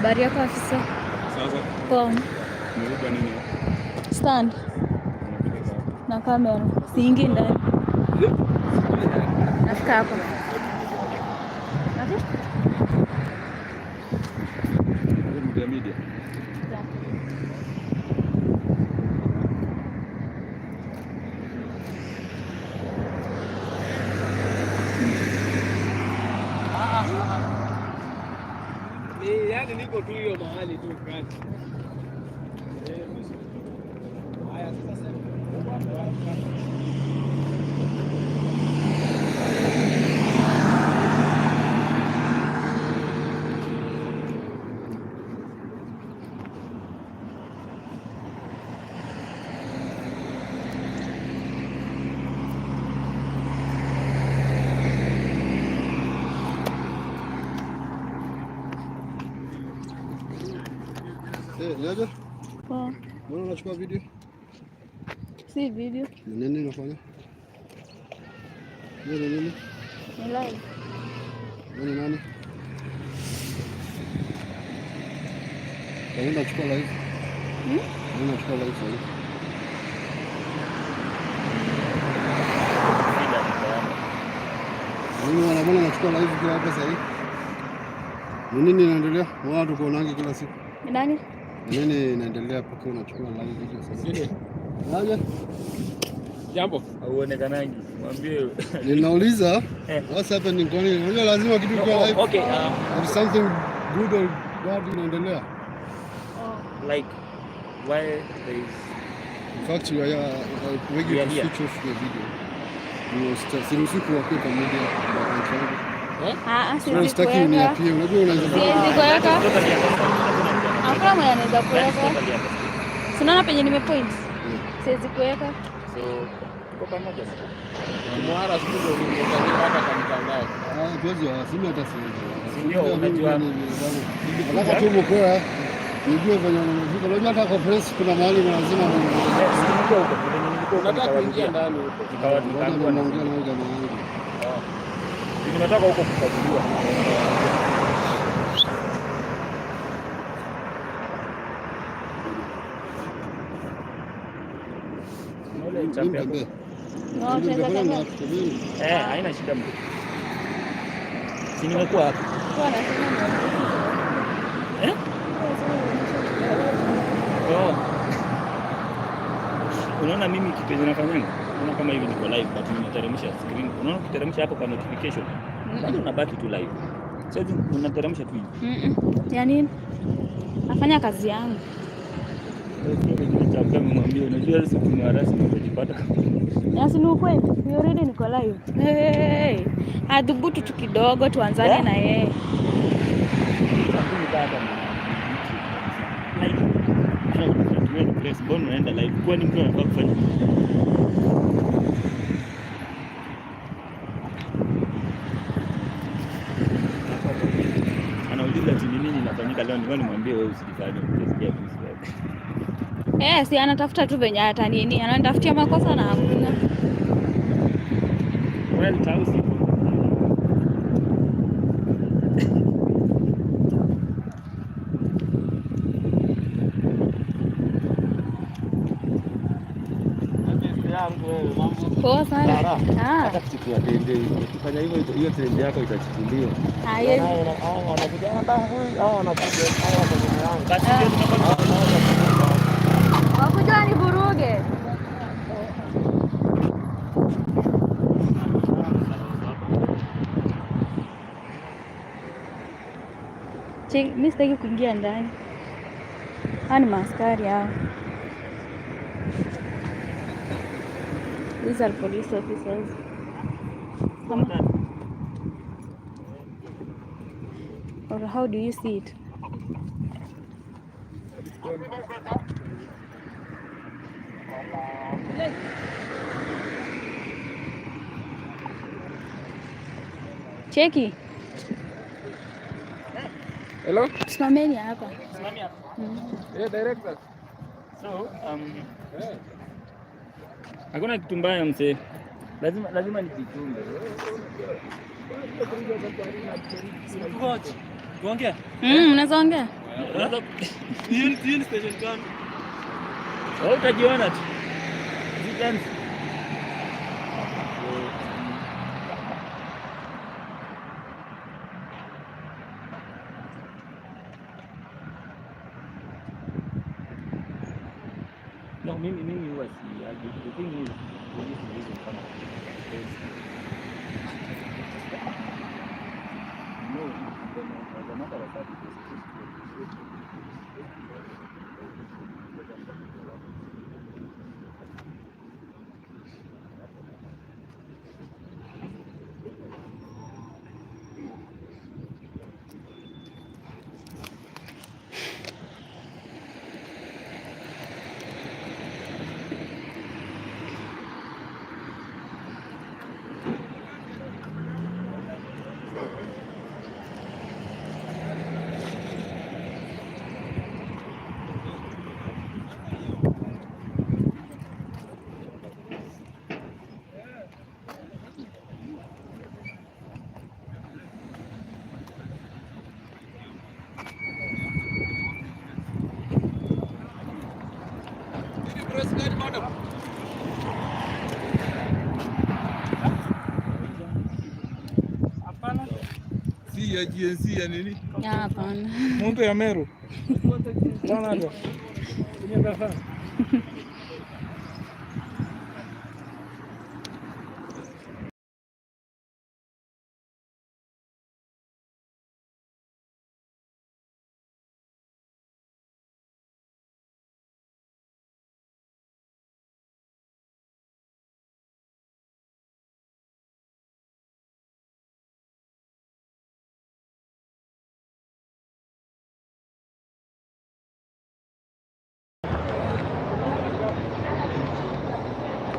Habari yako afisa? Sasa Poa. umebeba nini? Stand Unapeleka wapi? Na kamera. Siingii ndani. Nafika hapa. Ati? Media media. Yeah. Ni yani niko tu hiyo mahali tu kati. Eh, haya sasa sema. Eh, niaje? Poa. Mbona unachukua video? Si video, Ni nini unafanya? Hiyo ni nini? Ni live. Wewe ni nani? Kwa nini unachukua live? Hmm? Kwa nini unachukua live sasa? Nini wana mbona unachukua live kwa hapa sasa hivi? Ni nini inaendelea? Mbona tukuonange kila siku? Ni nani? Ni nini inaendelea mpaka unachukua live video sasa? Aje? Jambo. Hauonekanangi. Mwambie. Ninauliza Eh. what's happening, kwani unajua lazima kitu kwa Oh, live. okay, There's something good or bad inaendelea. Oh. Like why there is In fact, you are I beg you We are to here. switch off the video. You siruhusi kuwapia kwa media kwa account yangu. Ah, ah, So siwezi sitaki kuweka. uniapie. Unajua unaweza Siwezi kuweka. Totally understand. Hakuna mtu Hakuna mwenye anaweza That is kuweka. totally understood. Si unaona penye nimepoint? Yeah. Siwezi kuweka. So tuko pamoja sasa. Kimwara siku ndio ungefanyika hapa kwa mtandao. Ah, tuwezi simu hata siwezi. Si ndio, unajua- Nataka tu mkoa nijue venye unafika. Unajua hata kwa press kuna mahali lazima Eh, si nilikuwa huko, venye nilikuwa huko Unataka kuingia nikawarudia. ndani huko. Ngoja Nikaambiwa nimeongea na huyu jamaa wangu. Oh. Nimetoka huko kukaguliwa. Ule Mimi chap yako. mtembee. No, Mimi tunaweza nitembee na tembea. watu mimi. Eh, haina shida mtu. Si nimekuwa hapa. Kwa anasema nionyeshe. Eh? Anasema nionyeshe kidogo. Oh. Unaona mimi kitu yenye nafanyanga? Unaona kama hivi niko live but ninateremsha screen. Unaona ukiteremsha hapo kwa notification. Bado unabaki tu live. Sasa unateremsha tu hivi. Yaani nafanya kazi yangu. Sasa kama mwambie, unajua sisi tumewarasi utajipata. Yes, ni ukweli. We already niko live. Hey. Adhubutu tu kidogo tuanzane Yeah. na yeye. Like, tunatumia ni press, mbona unaenda live? Kwani mtu anafaa kufanya nini? Anauliza ati ni nini inafanyika leo, nilikuwa nimwambie wewe usijifanye, utasikia tu sasa. Eh, si anatafuta tu venye hata nini, ananitafutia makosa na hakuna. Well, tausi iko. Poa sana. Ah, Hata kuchukua tende hivi. Ukifanya hivyo hiyo trend yako itachukuliwa. haiwezi. Wanakuja hapa, hao wanakuja, hao wako nyuma yangu. Basi ndio tunakuwa Wakuja wanivuruge. Mi sitaki kuingia ndani. Hawa ni maaskari hao. These are police officers. Or how do you see it? Cheki, Hello? simameni hapa. Simamia hapa. Eh, director. So, hakuna kitu mbaya msee. Lazima lazima nijichunge. Unaweza ongea? Sasa Hii ni station gani? wewe utajiona tu. Zitenzi. No, mimi huwa si argue. The thing is, polisi ni hizo kama No, as a matter of fact, it was supposed to appreciate the Press card, madam. Hapana. Si ya GNC ya nini? Hapana. Muntu ya Meru. Bwana.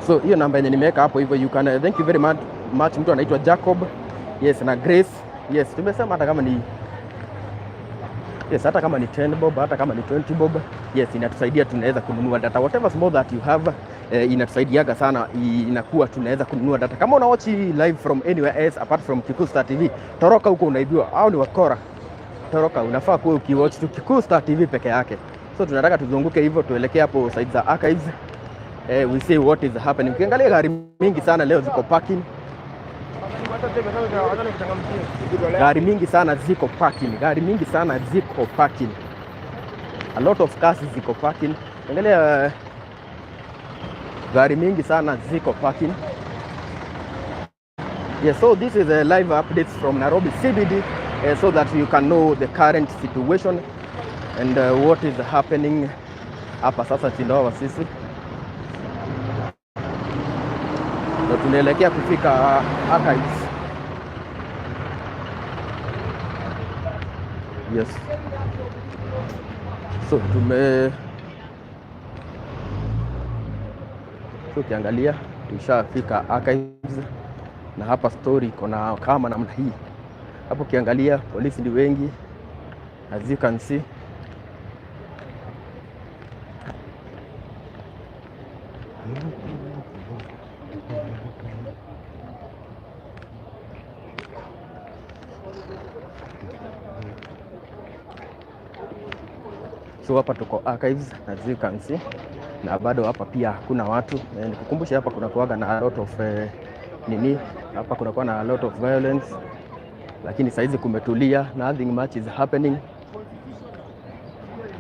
So hiyo namba yenye nimeweka hapo hivyo, you can thank you very much, much. Mtu anaitwa Jacob, yes, na Grace, yes, tumesema hata kama ni yes, hata kama ni 10 bob, hata kama ni 20 bob, yes, inatusaidia tunaweza kununua data whatever small that you have. Inatusaidiaga sana, inakuwa tunaweza kununua data. Kama una watch live from anywhere else apart from Kikuyu Star TV, toroka huko, unaibiwa au ni wakora, toroka. Unafaa kuwa ukiwatch tu Kikuyu Star TV peke yake. So tunataka tuzunguke hivyo tuelekee hapo side za archives, we see what is happening. Ukiangalia gari mingi sana leo ziko parking, gari mingi sana ziko parking, gari mingi sana ziko parking, a lot of cars ziko parking. Angalia gari mingi sana ziko parking. Yes, so this is a live updates from Nairobi CBD, so that you can know the current situation and what is happening hapa sasa. Chindoa sisi ndo tunaelekea kufika archives. Yes. So ukiangalia tushafika archives na hapa story iko na kama namna hii. Hapo ukiangalia polisi ni wengi, as you can see. So hapa tuko archives, as you can see, na bado hapa pia hakuna watu. Nikukumbushe hapa kuna kuwaga na a lot of nini, hapa kunakuwa na a lot of violence, lakini saizi kumetulia, nothing much is happening,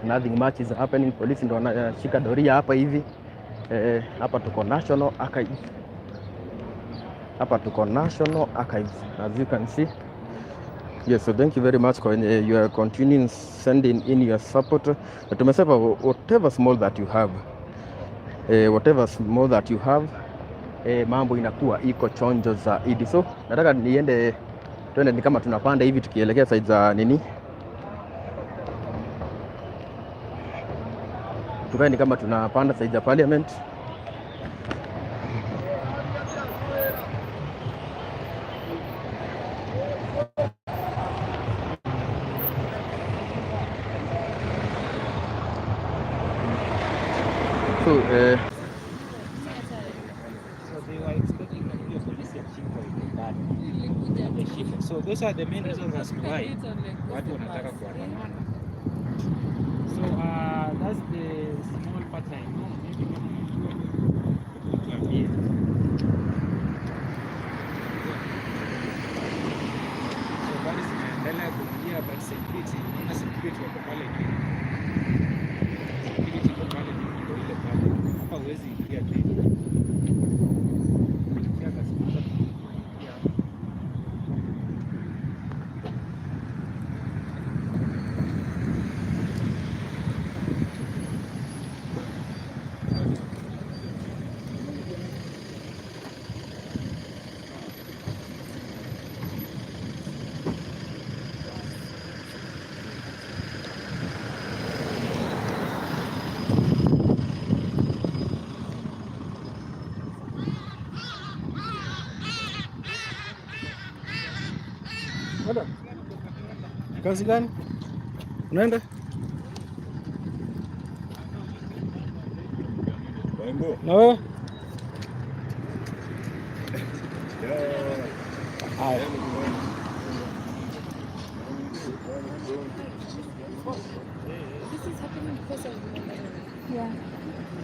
nothing much is happening. Polisi ndo wanashika doria hapa hivi. Hapa tuko National Archives, hapa tuko National Archives, as you can see. Yes, so thank you very much kwa wenye you are continuing sending in your support. Na tumesema whatever small that you have, whatever small that you have, mambo inakuwa iko chonjo zaidi. So nataka niende twende, ni kama tunapanda hivi tukielekea side za nini, tukae ni kama tunapanda side za parliament. So So they were expecting hiyo polisi ya kushikwa iko ndani. Wameshika. So those are the main reasons as to why watu wanataka kuandamana. So that's the small part I know. Maybe kama unajua tuambie. So gari zinaendelea kuingia but security, naona security wako pale nyuma. Security iko pale nyuma ndio ile pale. Hapa huwezi ingia tena. Tear gas inaanza kuingia hapa. Kazi gani? Unaenda? Na wewe? Haya. This is happening because of maandamano. Yeah.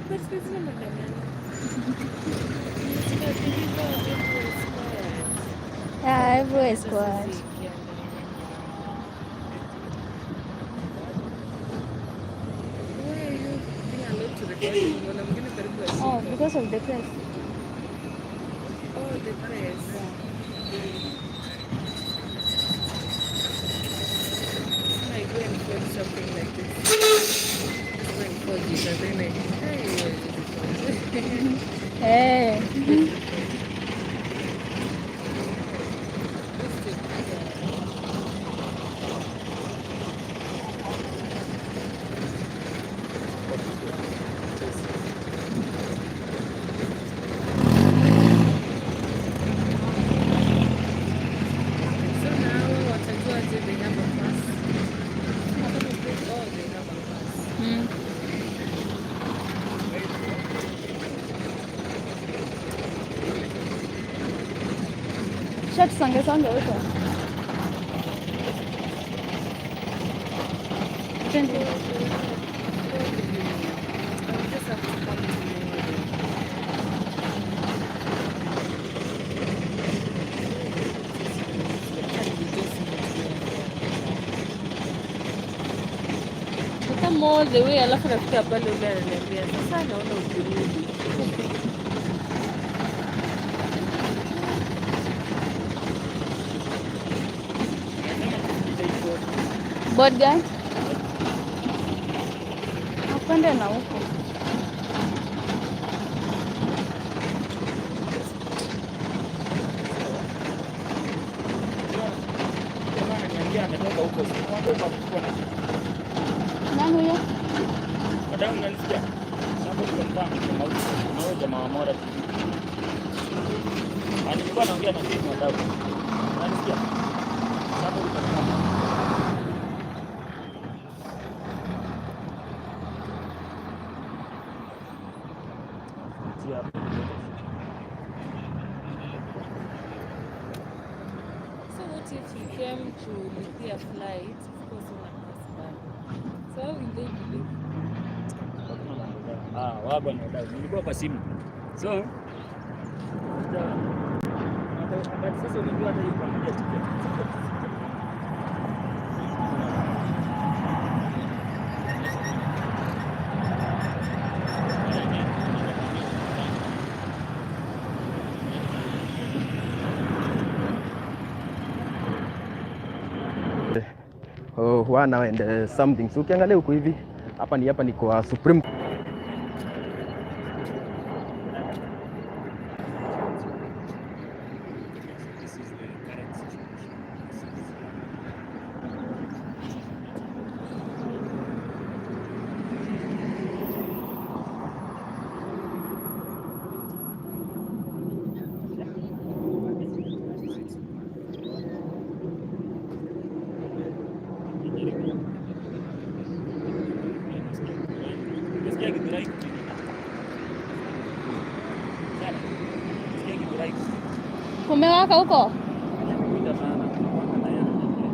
But there's no maandamano. It's everywhere is quiet. Yeah, everywhere is Sasa quiet. si Why are you being allowed to record? Mbona mwingine karibu Oh, ashike. because of the press. Oh, the press. I go and forge something like this. Go and forge it and then I, hey, record. Eh. Just take yeah. So now watajuaje they have a pass? Oh, they have a pass. Sha tusonge songe huko. Twende. I'll just have to come tomorrow. And we just need to go. Come all the way alafu nafika pale ule ananiambia sasa naona ukirudi. Board gani? Akwende na huko. Jamaa ananiambia ametoka huko. Sikumwambia kwa kuchukua na kitu. Nani huyo? Madamu, unanisikia? Hapo tukamtaa kwa mauti. Na huyo jamaa wa Mora TV. Ah, nilikuwa naongea na simu wadau. Unanisikia? Hapo tukamtaa. Tia hapo. So what if you came to lipia flight, of course una pass bado. So how will they believe? Hakuna mambo zao. Ah, wagwan ni wadau. Nilikuwa kwa simu. So, but sasa unajua hata hiyo kuangalia ticket. Oh, 1 hour and something. So ukiangalia huku hivi hapa ni kwa Supreme. This is the current situation. This is Umesikia Githurai kuchini? Sana. Umesikia Githurai kuchini? Kumewaka huko? Kuita sana, tunakuanga na yeye ananiambia.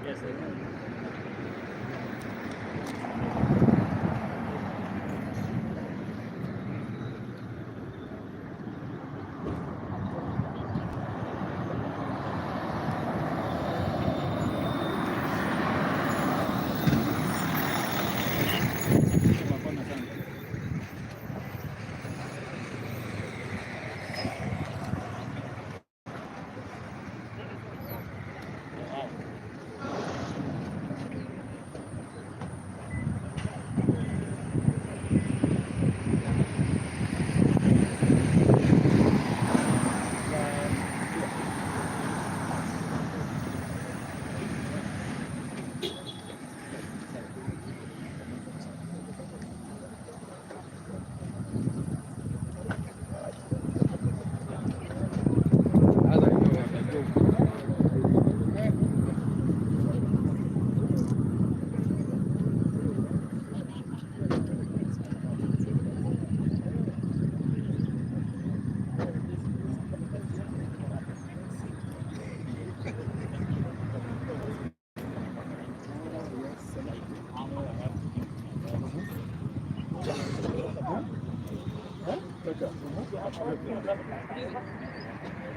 Yes, I know.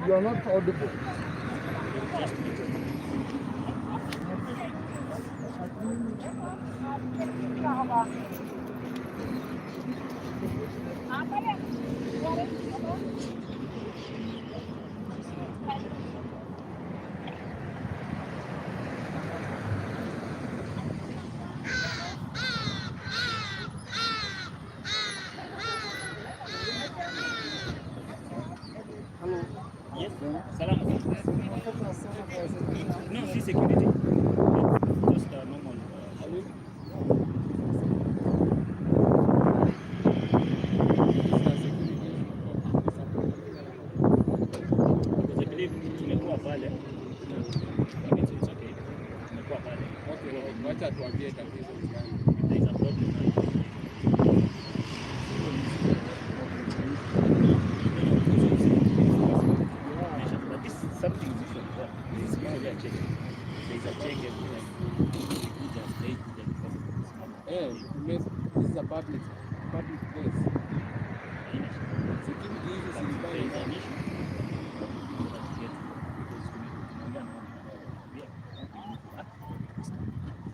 You are not audible. Yes, salama. No, si security. It's just a normal. Because I believe tumekuwa pale. It's okay. Tumekuwa pale. Okay, wacha tuambie tatizo ni gani. If there is a problem. But this is something is usually there. This is usually a check. There is a check every time. Kuja stage, kuja kusimama. Eh, this is a public place. Haina shida. Security hizi But if there is zilifanya an issue, that get because tumeongea na wao, yeah, we need to act.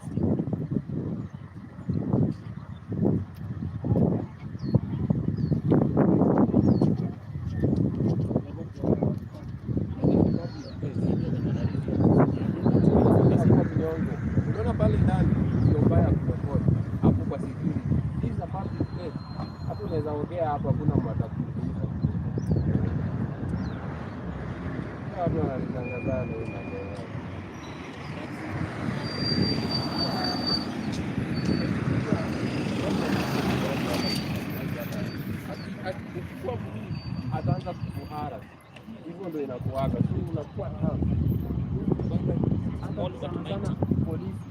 Kwa mnyonge. Unaona pale ndani sio mbaya kurekodi hapo kwa security. This is a public place. Hapo unaweza ongea hapo, hakuna mtu atakuuliza. Watu wanalitangazana hii maneno. Ukikuwa mkuu ataanza kukuharass. Hivyo ndio inakuwaga. So unakuwa tough. Small but Sana mighty. sana polisi.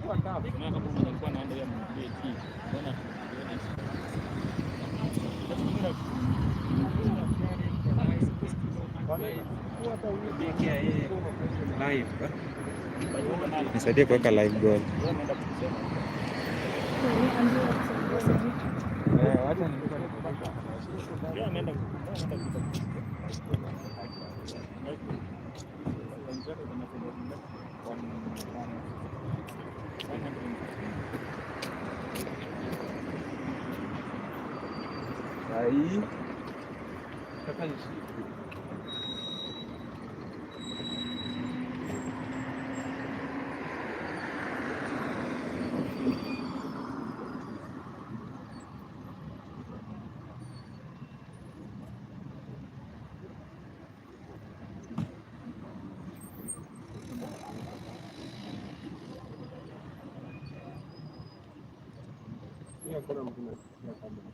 Kuwa tough. Unaona kama mwenye alikuwa anaenda yeye amwambie hii, mbona tunaona hizi? But Live. Nisaidie kuweka live goal. Eh, wacha nilikuwa Yeye ameenda ameenda. Hii. Sasa nishike. Hii hakuna mtu anasikia kama ni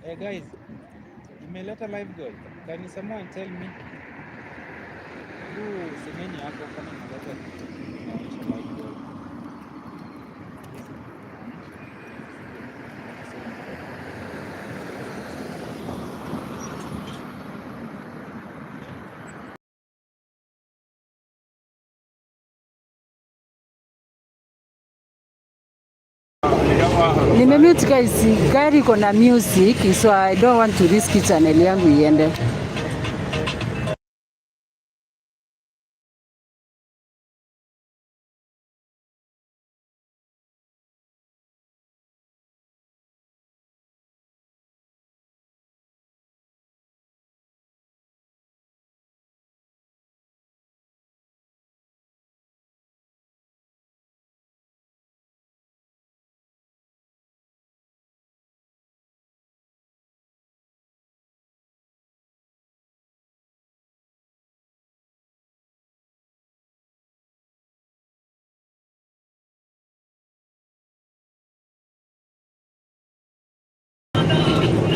Hey guys, imeleta live goal. Can someone tell me? Huu semeni hapo kama imeleta inaonyesha live goal. Nimemute guys, gari iko na music, so I don't want to risk channel yangu iende.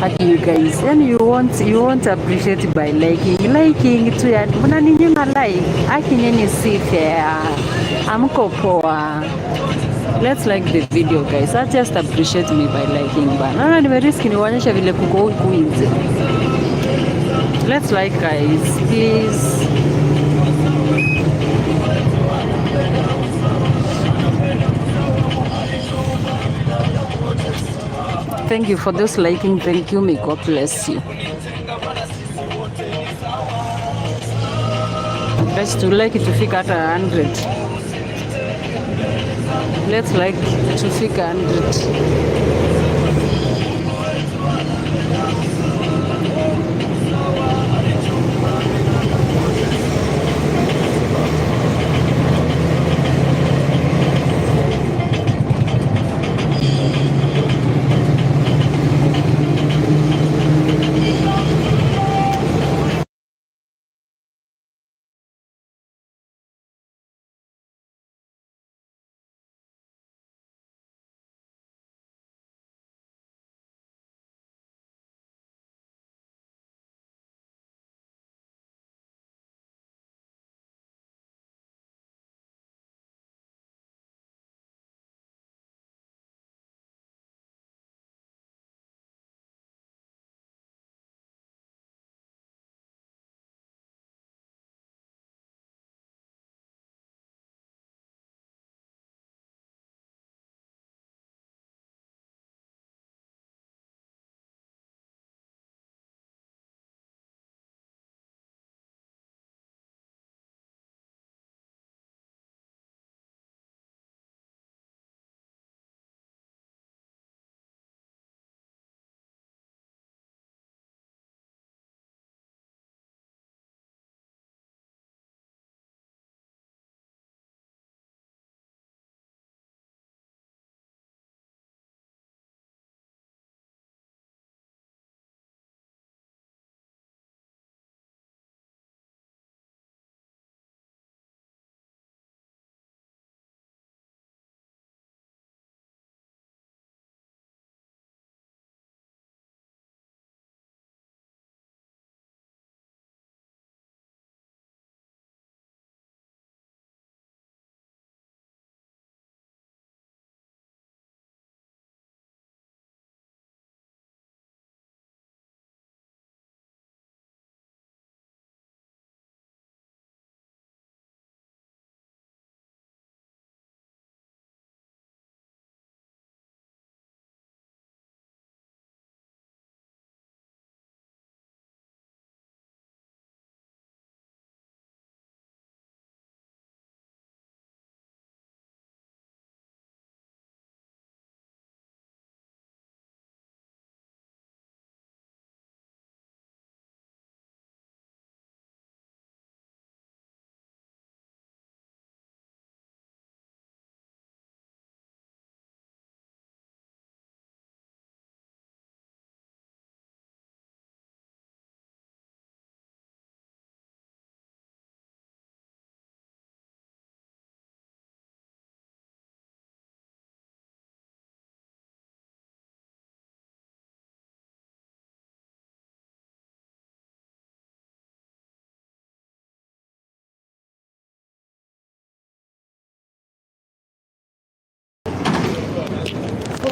Haki you guys, yani you won't appreciate by liking tu, yani mnaninyima like. Haki nyinyi si fair, amko poa. Let's like the video, guys. I just appreciate me by liking bana. Naona nimerisk niwaonyesha vile kuko huku nje. Let's like, guys, please. Thank you for those liking. Thank you. May God bless you. Best to like tufika hata 100. Let's like tufika 100.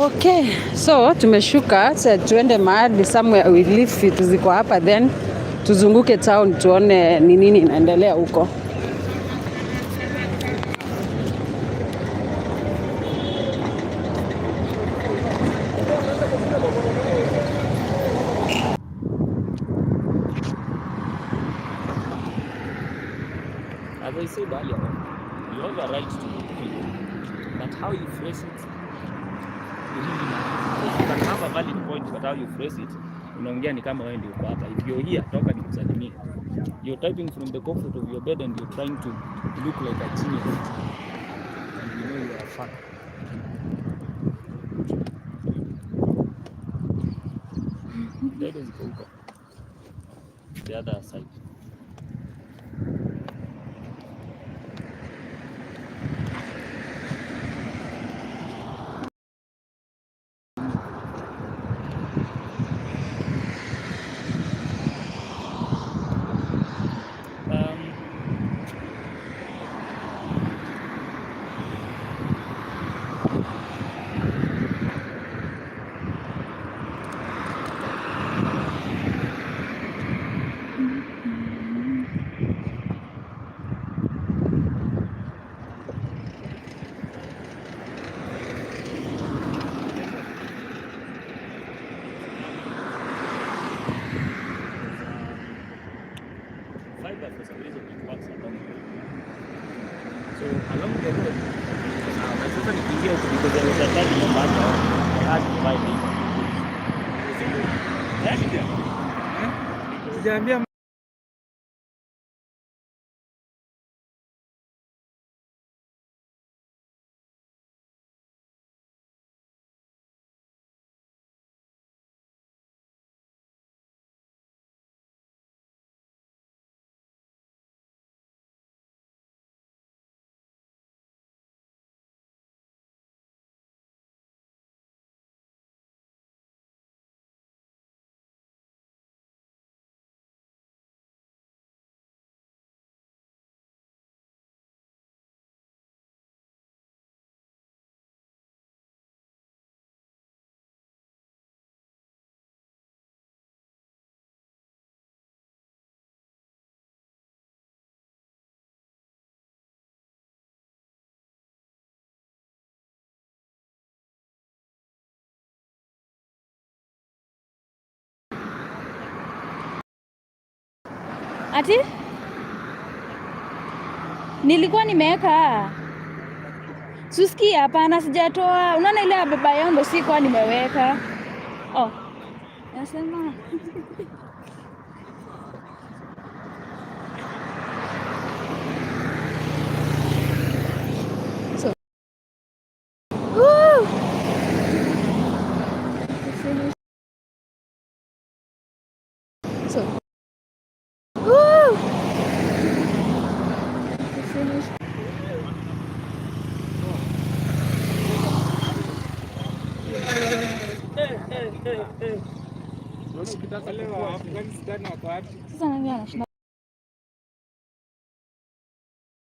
Okay, so tumeshuka sasa, tuende mahali somewhere we leave vitu ziko hapa, then tuzunguke town tuone ni nini inaendelea huko. As I said earlier, you have a right to your opinion, but how you phrase it really matters. You can have a valid point, but how you phrase it, unaongea ni kama wewe ndio uko hapa. If you're here, toka nikusalimie. You're typing from the comfort of your bed and you're trying to look like a genius. And you know you are a fuck. Ndege ziko huko. The other side. Um, Fiber for some reason it works along the road. So along the road, na sasa nikiingia huku because there was a time in Mombasa, I had to buy data. Sijaambia. Ati nilikuwa nimeweka suski? Hapana, sijatoa. Unaona ile ya baba yao ndo sikuwa nimeweka. Oh, nasema. So, woo! Finish. So, woo! Finish. Unaona ukitaka Wale wa Afghanistan wako wapi? Sasa nani anashinda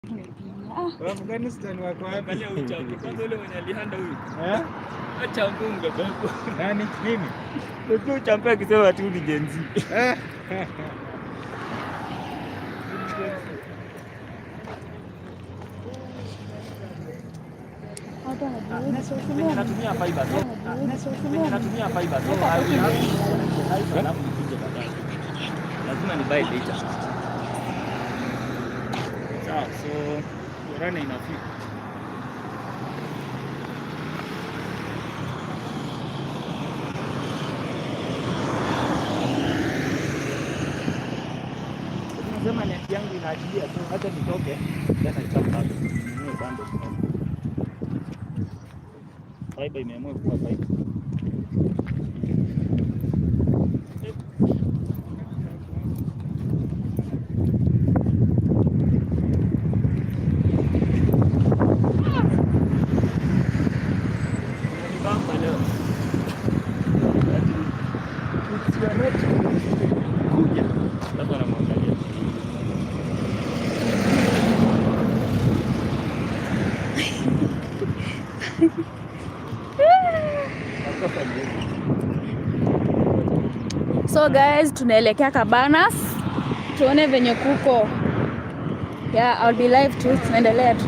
kunipiga? Ah, Wa Afghanistan wako wapi? Angalia huyu kwanza, ule mwenye alihanda huyu. Eh? Acha mpunga baba. Nani? Mimi? Ndio champe akisema tu ni Gen Z. Eh. Watu wanajiuliza. Penye natumia fiber, so penye natumia fiber, so I will have to connect the live alafu nikuje baadaye. Lazima ni buy data. Sawa, so run inafika. Nasema net yangu inaachilia, so acha nitoke then I come back ninunue bundle. Fiber imeamua kuwa fiber. Imenibamba leo. Ati, "It's your right to kuja." Alafu anamwangalia. Sasa ni So guys, tunaelekea Cabanas tuone venye kuko. Yeah, I'll be live too. Tunaendelea tu.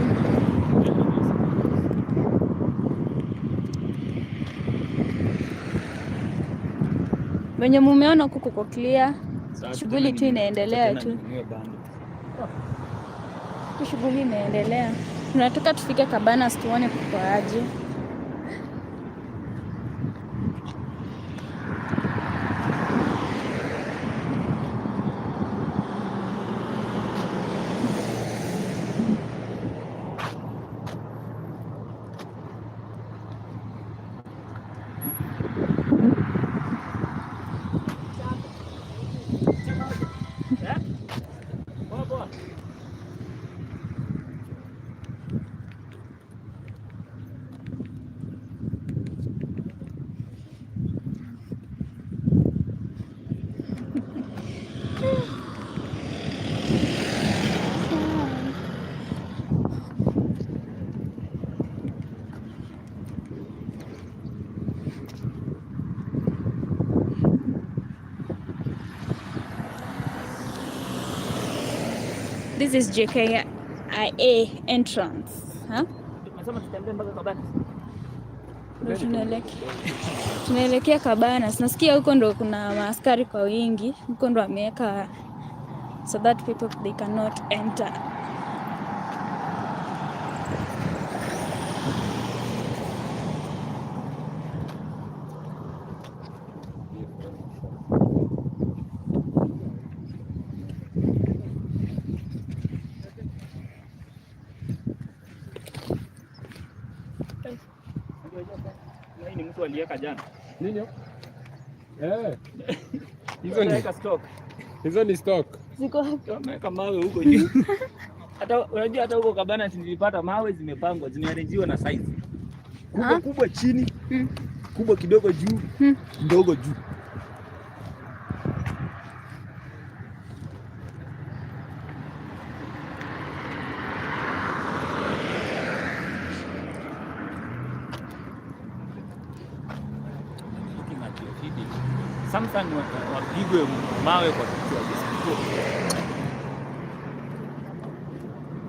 Venye mumeona huku kuko clear, Sasa shughuli tena tu inaendelea tena tu. ninunue bundle. Huku shughuli inaendelea. Tunataka tufike Cabanas tuone kuko aje. Poa poa. This is JKIA entrance. Huh? Tumesema tutembee mpaka Cabanas. Ndo tunaelekea Cabanas. Nasikia huko ndo kuna maaskari kwa wingi, huko ndo wameweka so that people they cannot enter. Hii ni mtu aliweka jana. Nini hiyo? Eh. Hizo ni Ameweka stock. hizo ni stock. Ziko wapi? Ameweka mawe huko juu. Hata unajua hata huko Cabanas nilipata mawe zimepangwa, zimearrangiwa na size. Kubwa Ah. kubwa chini, kubwa kidogo juu, ndogo juu. Looking at your video. Samsung wapigwe mawe kwa kichwa. These people.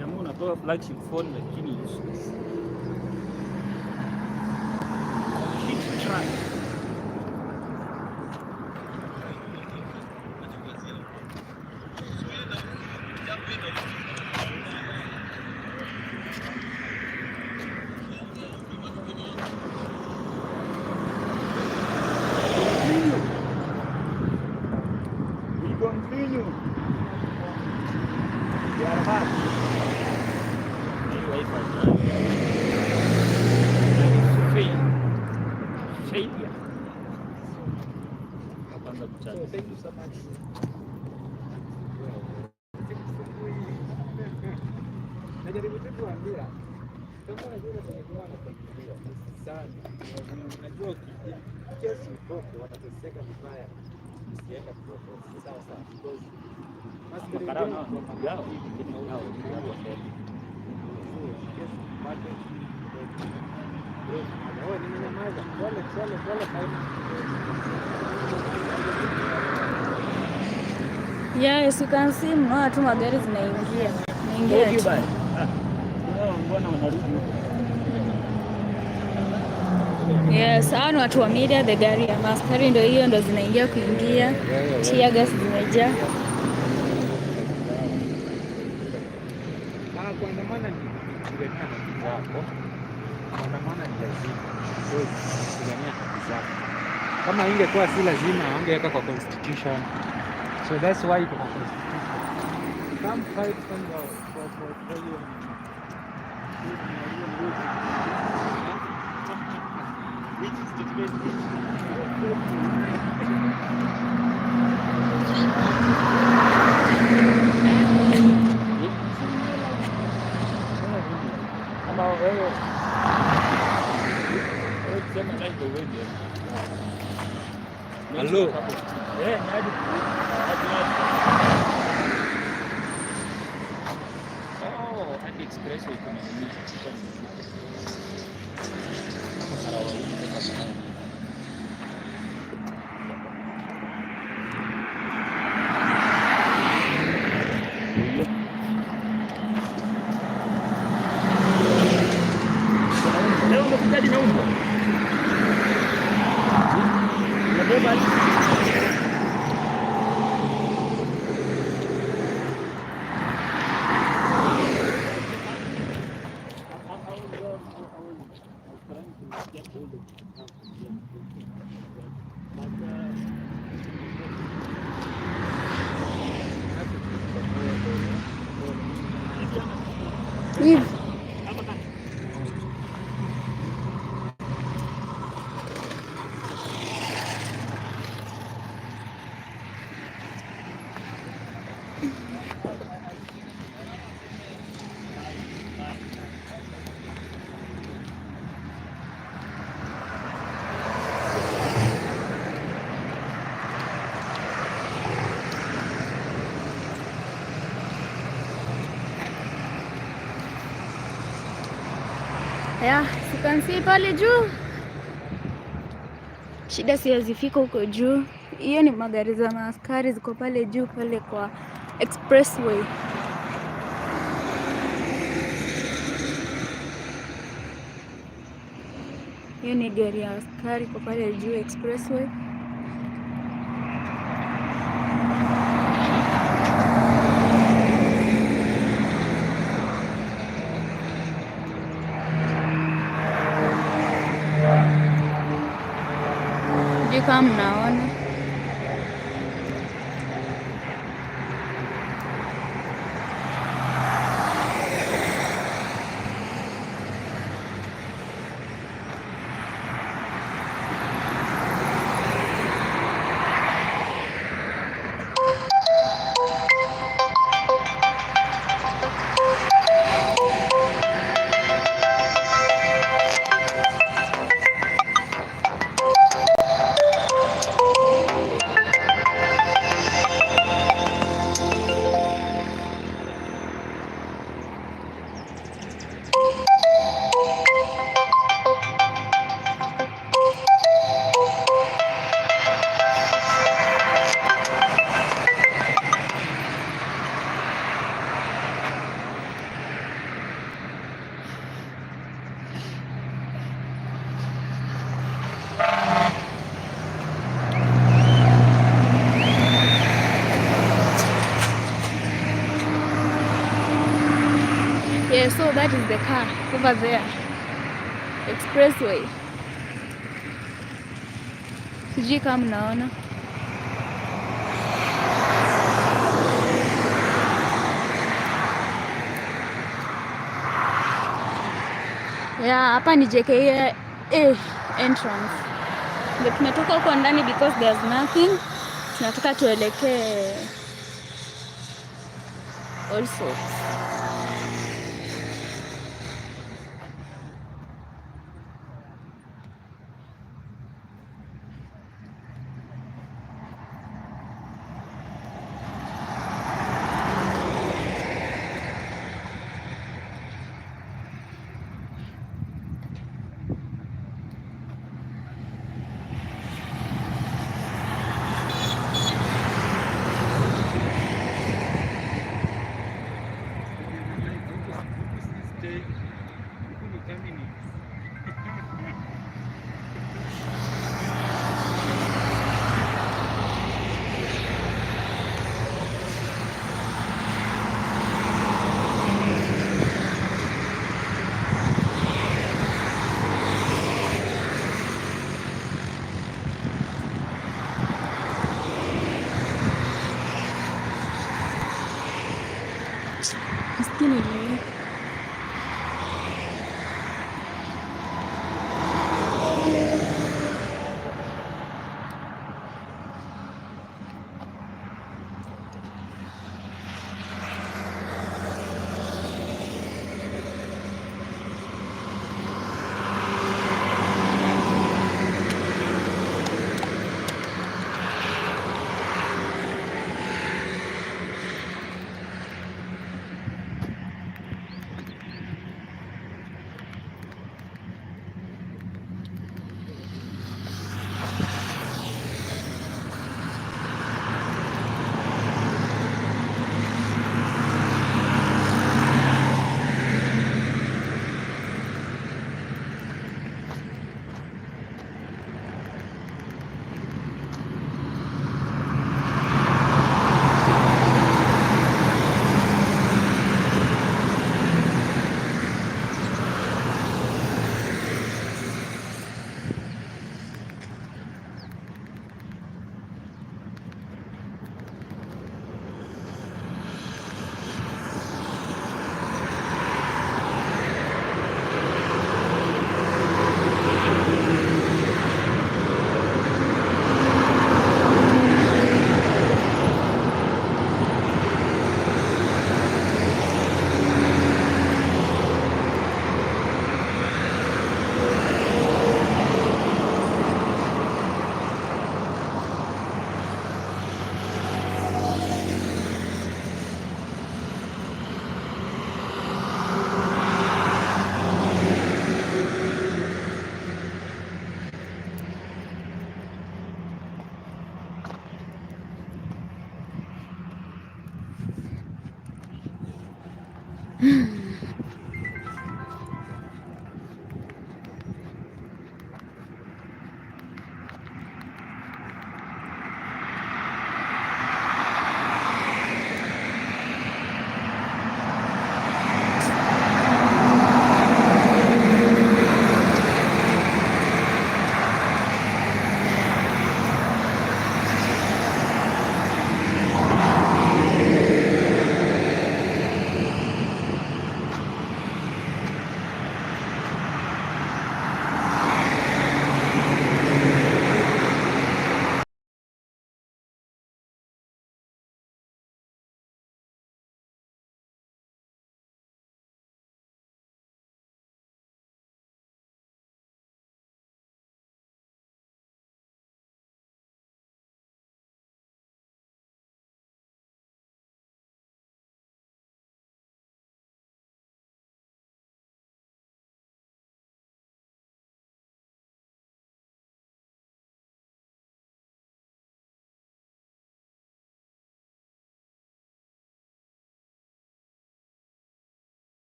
Jamaa unapewa flagship phone lakini useless. Complete trash. We continue. We are back. Hii wifi nayo. Fail. Failure. Kwanza kuchaji. Thank you so much. Najaribu tu kuambia kama unajua unategemewa na familia sana. Unajua kesi utoke watateseka vibaya usienda protest. Sawa sawa, because Makarao nao ni yao, lakini yao ni yao mbele. kesi upate. Wewe nimenyamaza. Pole pole pole kaina. Yes, you can see mnaona tu magari zinaingia. Zinaingia tu. Kunao mbona wanarudi huko. Yes, hao ni watu wa media, the gari ya maaskari ndio hiyo ndo zinaingia kuingia. Tear gas zimejaa. Ah, kuandamana ni kupigania haki zako. Kuandamana ni lazima because kupigania haki zako. Kama ingekuwa si lazima wangeweka kwa constitution. So that's why iko kwa constitution. Come fight for your Which statement? Ama wewe kusema live wewe. Hello. Eh, ni hadi hadi hadi. Oh, hadi expresso iko na nini? Kama mara wawili sasa. Imeundwa. Inabeba. Hivi. Yeah, you can see pale juu. Shida siwezi huko juu. Hiyo ni magari za maaskari ziko pale juu pale kwa expressway. Hiyo ni gari ya askari kwa pale juu expressway. Sijui kama mnaona. Yeah, so that is the car over there. Expressway. Sijui kama mnaona. Yeah, hapa ni JKIA entrance. Ndio tumetoka huko ndani because there's nothing. Tunataka tuelekee also. Maskini ni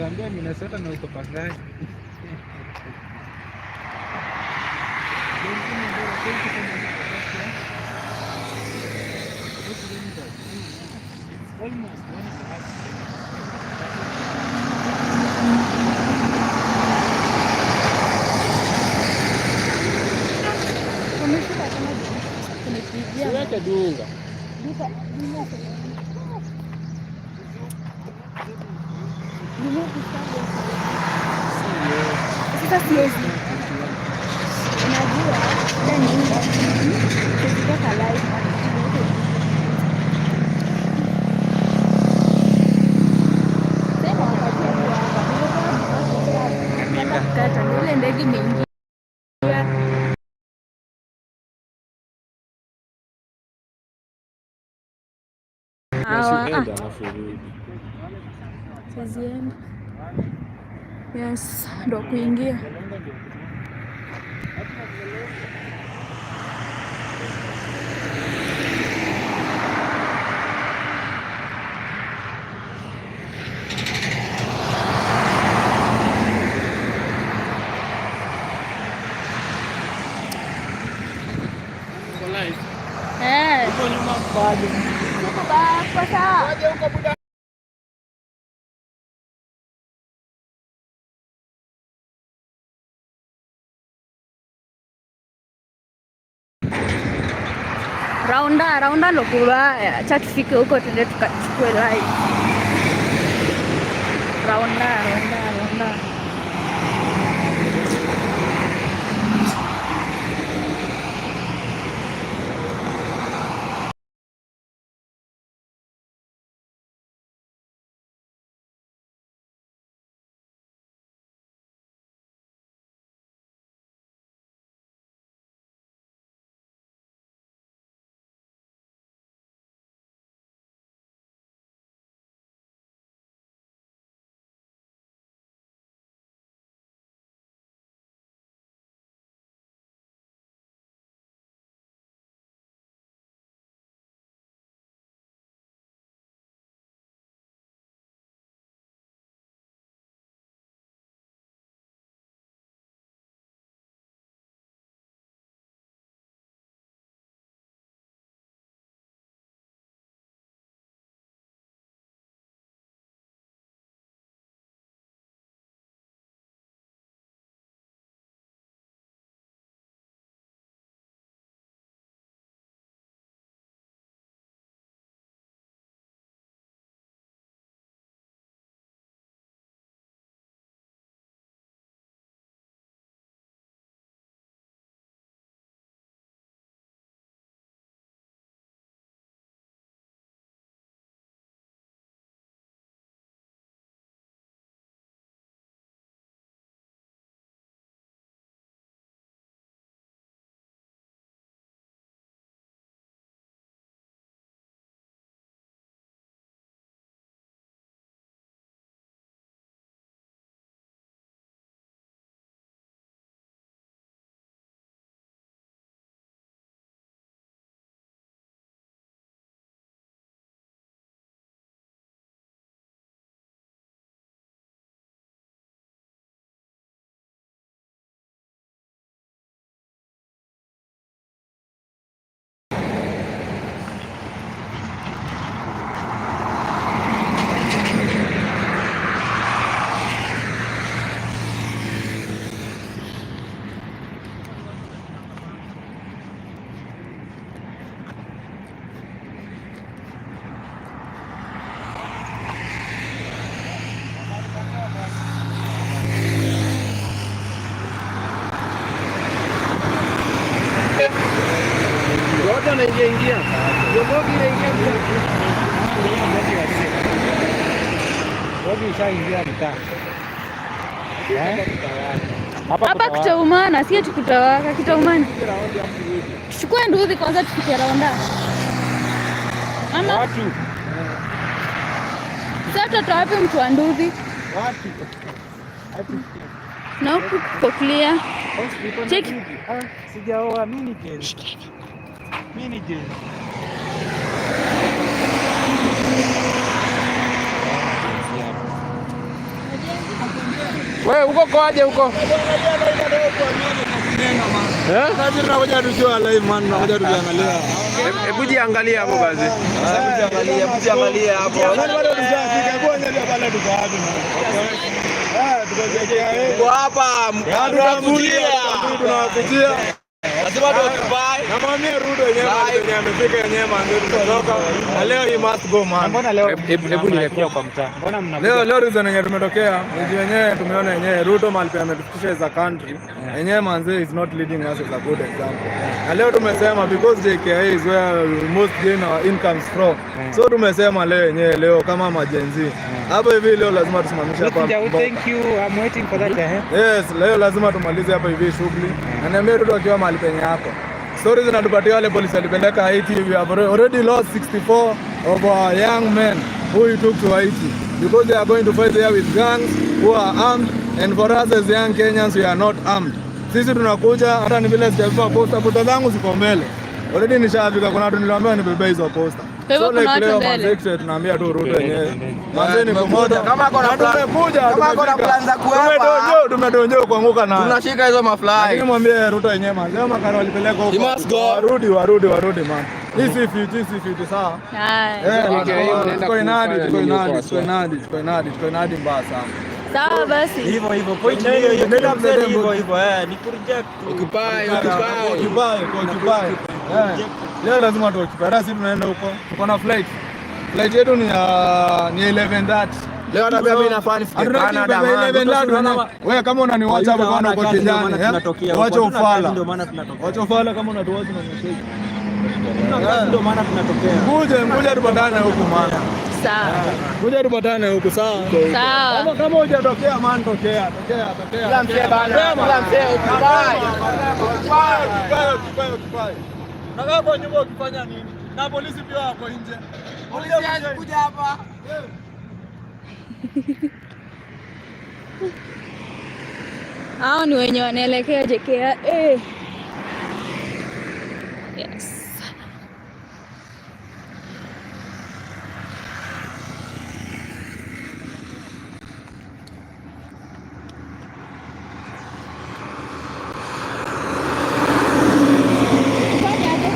Utaambia Minnesota na uko Pangani. Thank you, Mandela. Thank you so much. 4 kilometers. It's almost 1.5 kilometers. Umefika kama kunipigia. Siweke dunga. Duka dunia. Dunia kustabu. Sasa siwezi. Unajua, shida ni ile. Tukitoka live sema wapatie tu hapa. Nilikuwa kukata ndio ile ndege imeingia. Hawa, ah, Enda alafu urudi. siwezi enda. Yes, ndo kuingia. Uko live. Eh, Uko nyuma bado. tuko kwa sawa. Waje huko buda. Raunda raunda ndo kubaya. Acha tufike huko tuende tukachukue live. Raunda raunda raunda. Wote wanaingia ingia. Viongozi inaingia ingia. Bogi ishaingia mtaa. Eh? Hapa Hapa kutawaka. kutaumana, si ati kutawaka, kitaumana. Tuchukue nduthi kwanza tufike raunda. Ama Watu, sasa tutatoa wapi mtu wa nduthi? watu. Na huku kuko clear. Hospital na Cheki. bibi. Ah, sijaoa mimi ni Gen. Mimi ni Gen. Huko kwaje huko? Eh? Tunakuja tukiwa live man, tunakuja tukiangalia. Hebu jiangalia hapo basi. Hebu jiangalia hapo. Bado tushafika, hebu angalia pale tuko wapi man. Eh, tuko JKIA. Tuko hapa, Tunakujia, tunawakujia. Lazima tuoccupy. Namwambia Ruto yenyewe mahali penye amefika yenyewe manze tutatoka. Na leo he must go man. Mbona leo Hebu mnakuja kwa mtaa? Mbona mnakuja? Leo reason yenye tumetokea ni wenyewe tumeona yenyewe Ruto mahali penye ametufikisha as a country. Yenyewe manze is not leading us as a good example. Na leo tumesema because JKIA is where we most gain our incomes from. So tumesema leo yenyewe leo kama ma-Gen Z. Hapo hivi leo lazima tusimamishe hapa. Messenger, thank you. I'm waiting for that. Eh? Yes, leo lazima tumalize hapa hivi shughuli. Na niambie Ruto akiwa mahali penye hapo. Stories zinatupatia wale polisi walipeleka Haiti. We have already lost 64 of our young men who we took to Haiti because they are going to fight there with gangs who are armed, and for us as young Kenyans we are not armed. Sisi tunakuja hata ni vile sijabeba poster, poster zangu ziko mbele. Already nishafika, kuna watu niliwaambia nibebe hizo poster. Kwa hivyo So kuna like watu leo mbele. manze tunaambia tu Ruto yenyewe. Manze ni kumoja. Kama ako na Na plan- tumekuja, kama ako na tumefika. plan za kuhepa. Tumedonjo kuanguka nayo. Tunashika hizo mafly. Lakini mwambie Ruto yenyewe man, leo makaro walipeleka huko. He must go. Warudi, warudi, warudi man. Hii si fiti, hii si fiti sawa. Haya. Eh, JKIA mnaenda tuko inadi, kufanya tuko nini huko inadi, waswa? tuko inadi, tuko inadi, tuko inadi mbaya sana. Sawa basi. Hivyo hivyo, point ni hiyo hiyo. Kila mzee ni hivyo hivyo, eh, ni kureject tu. Occupy, occupy. Occupy, occupy. Eh, leo lazima tu occupy. Hata sisi tunaenda huko. Tuko na flight. Flight yetu ni ya ni 11:30. Leo hata pia mimi nafaa nifike Hatutaki Canada, kubeba man. 11:30. Wewe kama unaniwatch hapo kama uko kijani, eh? Wacha ufala. Ndio maana tunatokea. Wacha ufala kama unatuwatch na message. Ndio maana tunatokea. Kuja, kuja tupatane huku man. Sawa. Kuja tupatane huku sawa. Sawa. Kama hujatokea man, tokea, tokea, tokea. Kila mzee bana, kila mzee occupy. Occupy, occupy, occupy. Unakaa kwa nyumba ukifanya nini? Na polisi pia wako nje. Polisi kuja hapa. Hao ni wenye wanaelekea JKIA. Eh. Yes. Fanya aje?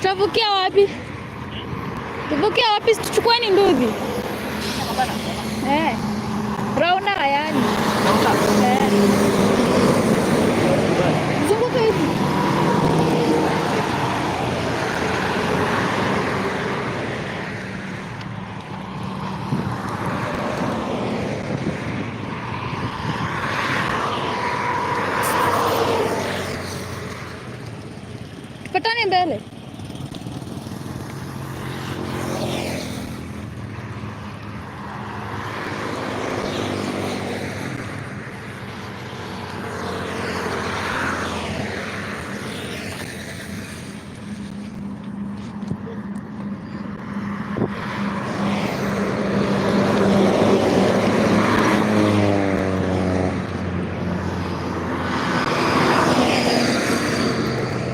Tutavukia wapi? Tuvukia wapi? Tuchukueni nduthi. Eh. Raunda yani. Eh. Zunguka hivi. Tupatane mbele.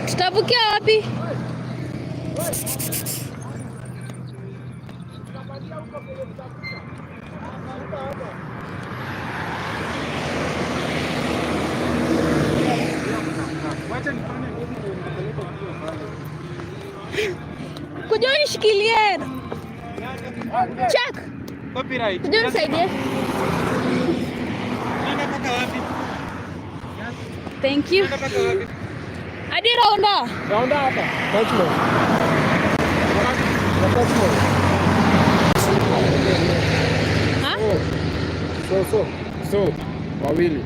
Tutavukia wapi? Wacha nifanye nini ndio nipeleke mbio pale. Kuja unishikilie. Check. Copyright. Kuja unisaidie. Nenda mpaka wapi? Thank you. Nenda mpaka wapi? Hadi Raunda. Raunda hapa. Touchman. Touchman. Ha? So so. So wawili.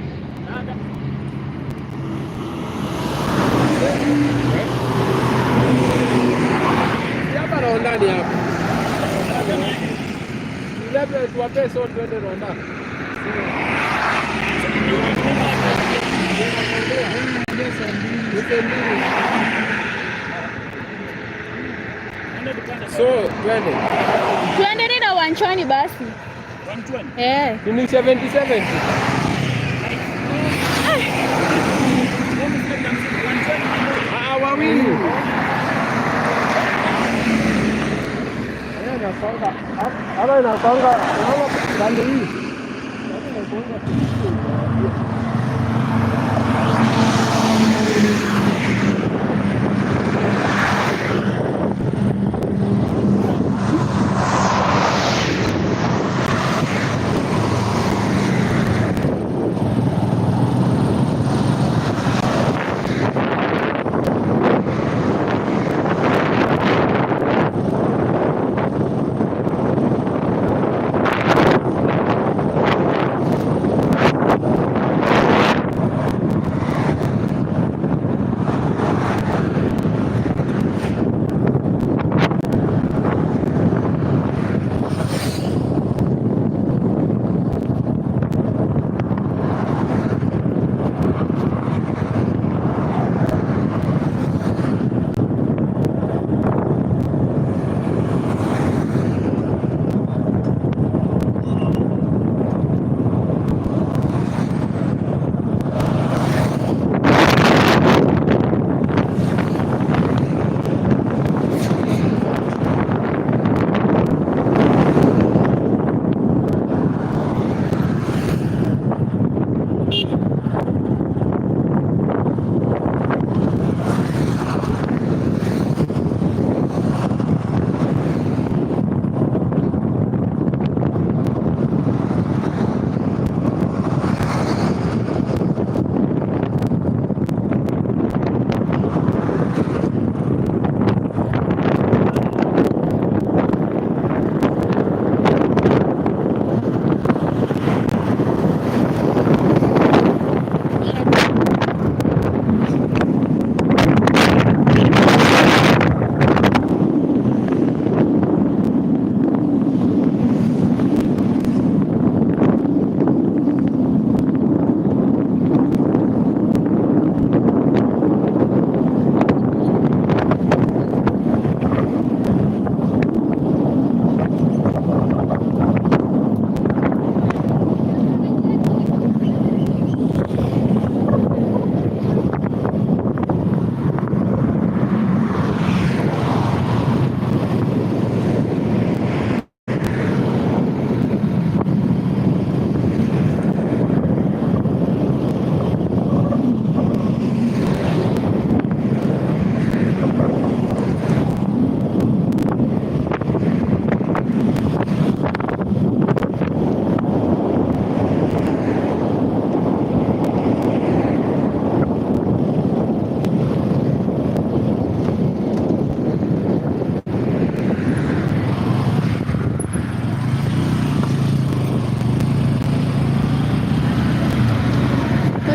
Eh? Hapa Raunda ni hapa. Labda tuwape so twende Raunda. Nipe mbili. So twende. Tuendeni na 120 basi. 120. Eh. Ni 77. Ah, wawili. Hapa inakwanga, unaona pande hii. Hapa inakwanga.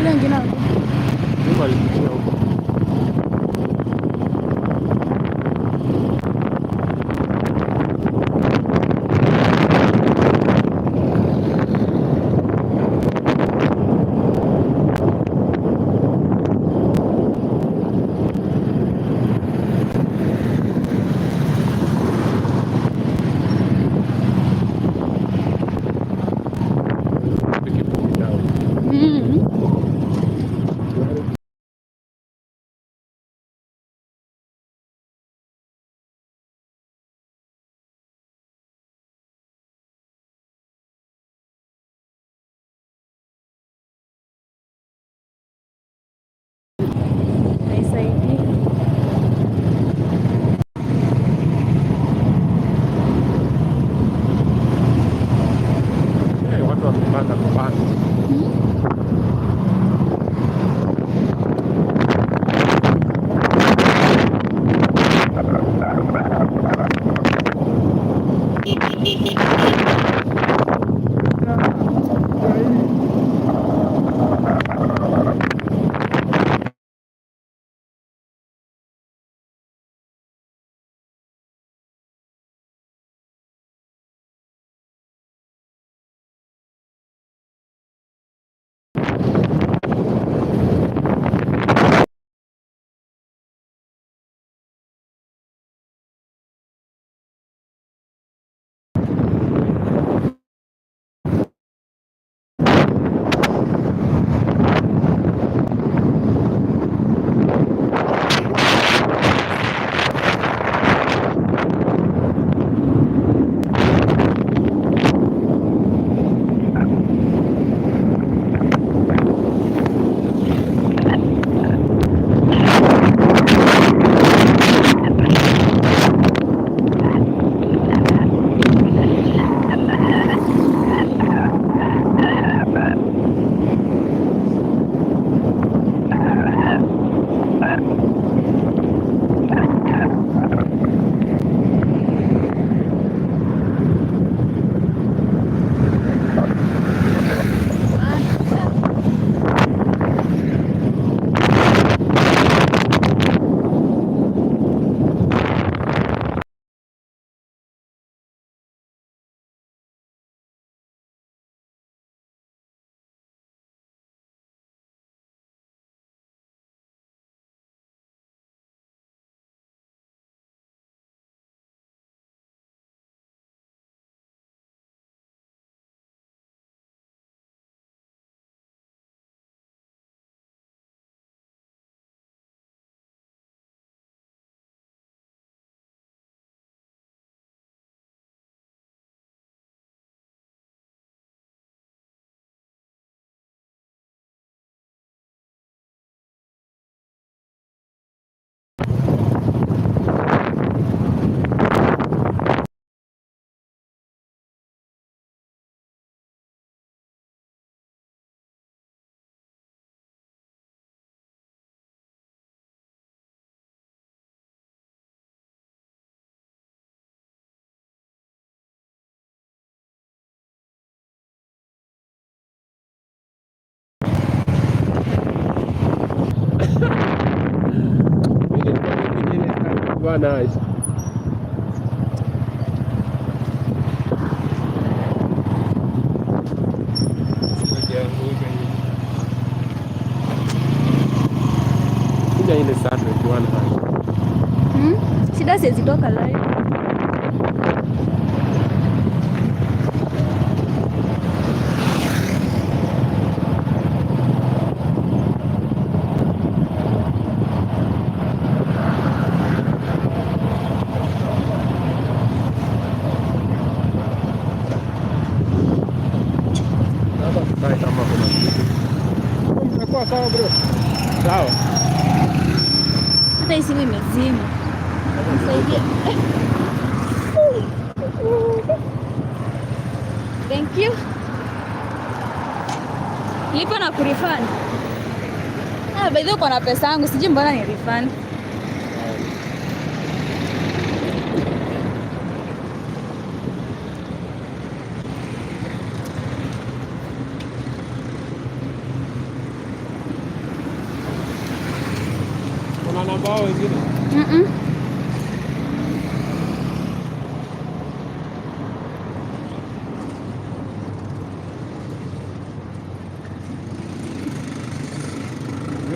Wale wengine wako. Mungu alipitia huko. Pikipiki down. Haisaidii. Eh, watu wamepanda kupanda. Mimi nilikuwa kwenye ile nice. Kuja ile sana bwana. Shida siwezi toka live. Hapa tukae kama kuna kitu. Mnakuwa sawa bro? Sawa. Hata hii simu imezima. Nisaidie. Thank you. Lipa na kurefund. Ah, by the way uko na pesa yangu, sijui mbona ni refund. Namba hao wengine.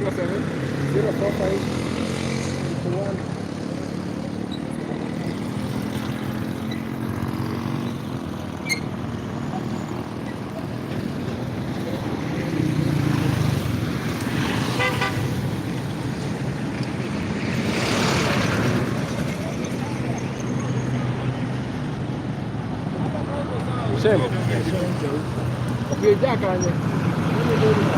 07 045 51. Shame. Okay, Jack,